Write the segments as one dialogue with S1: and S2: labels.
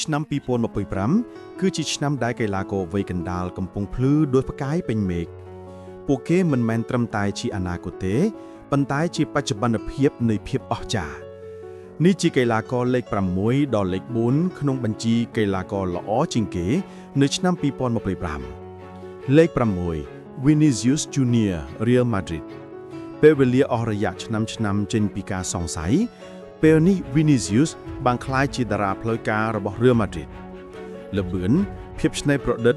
S1: ឆ្នាំ2025គឺជាឆ្នាំដែលកីឡាករវ័យកណ្ដាលកំពុងភ្លឺដូចផ្កាយពេញមេឃពួកគេមិនមែនត្រឹមតែជាអនាគតទេប៉ុន្តែជាបច្ចុប្បន្នភាពនៃភាពអស្ចារ្យនេះជាកីឡាករលេខ6ដល់លេខ4ក្នុងបញ្ជីកីឡាករល្អជាងគេនៅឆ្នាំ2025លេខ6 Vinicius Junior Real Madrid ពេលវេលាអស់រយៈឆ្នាំឆ្នាំចេញពីការសង្ស័យពេលនេះ Vinicius បានក្លាយជាតារាផ្លូវការរបស់ Real Madrid ល្បឿនភាពច្នៃប្រឌិត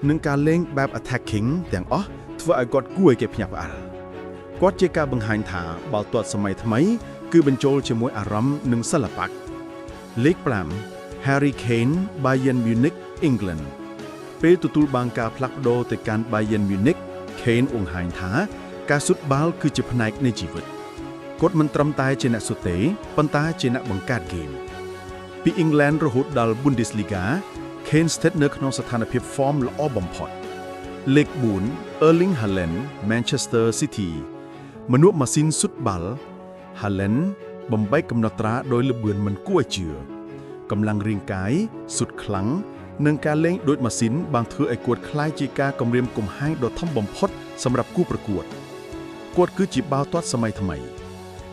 S1: និងការលេងបែប attacking ទាំងអស់ធ្វើឲ្យគាត់គួរឲ្យគេភ្ញាក់ផ្អើលគាត់ជាការបង្ហាញថាបាល់ទាត់សម័យថ្មី គឺបញ្ចូលជាមួយអារម្មណ៍និងសិល្បៈលេខ5 Harry Kane Bayern Munich England ពេលទទួលបានការផ្លាស់ប្ដូរទៅកាន់ Bayern Munich Kane បង្ហាញថាការស៊ុតបាល់គឺជាផ្នែកនៃជីវិតគាត់មិនត្រឹមតែជាអ្នកស៊ុតទេប៉ុន្តែជាអ្នកបង្កើតហ្គេមពីអ៊ីងក្លង់រហូតដល់ Bundesliga Kane ស្ថិតនៅក្នុងស្ថានភាព form ល្អបំផុតលេខ4 Erling Haaland Manchester City មនុស្សម៉ាស៊ីនស៊ុតបាល់ Haaland បំបែកកំណត់ត្រាដោយល្បឿនមិនគួរឲ្យជឿកម្លាំងរាងកាយសុតខ្លាំងនិងការលេងដូចម៉ាស៊ីនបានធ្វើឲ្យគាត់ក្លាយជាការគំរាមកំហែងដ៏ធំបំផុតសម្រាប់គូប្រកួតគាត់គឺជាបាល់ទាត់សម័យថ្មី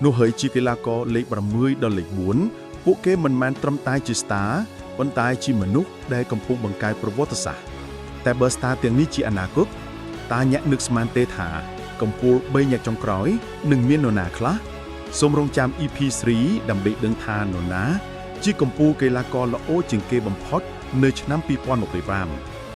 S1: នោះហើយជាកីឡាករលេខ6ដល់លេខ4ពួកគេមិនមែនត្រឹមតែជា star ប៉ុន្តែជាមនុស្សដែលកំពុងបង្កើតប្រវត្តិសាស្ត្រតែបើ star ទាំងនេះជាអនាគតតើអ្នកនឹកស្មានទេថាកំពូល3អ្នកចុងក្រោយនឹងមាននរណាខ្លះសូមរងចាំ EP 3ដើម្បីដឹងថានរណាជាកំពូលកីឡាករល្អជាងគេបំផុតនៅឆ្នាំ2025។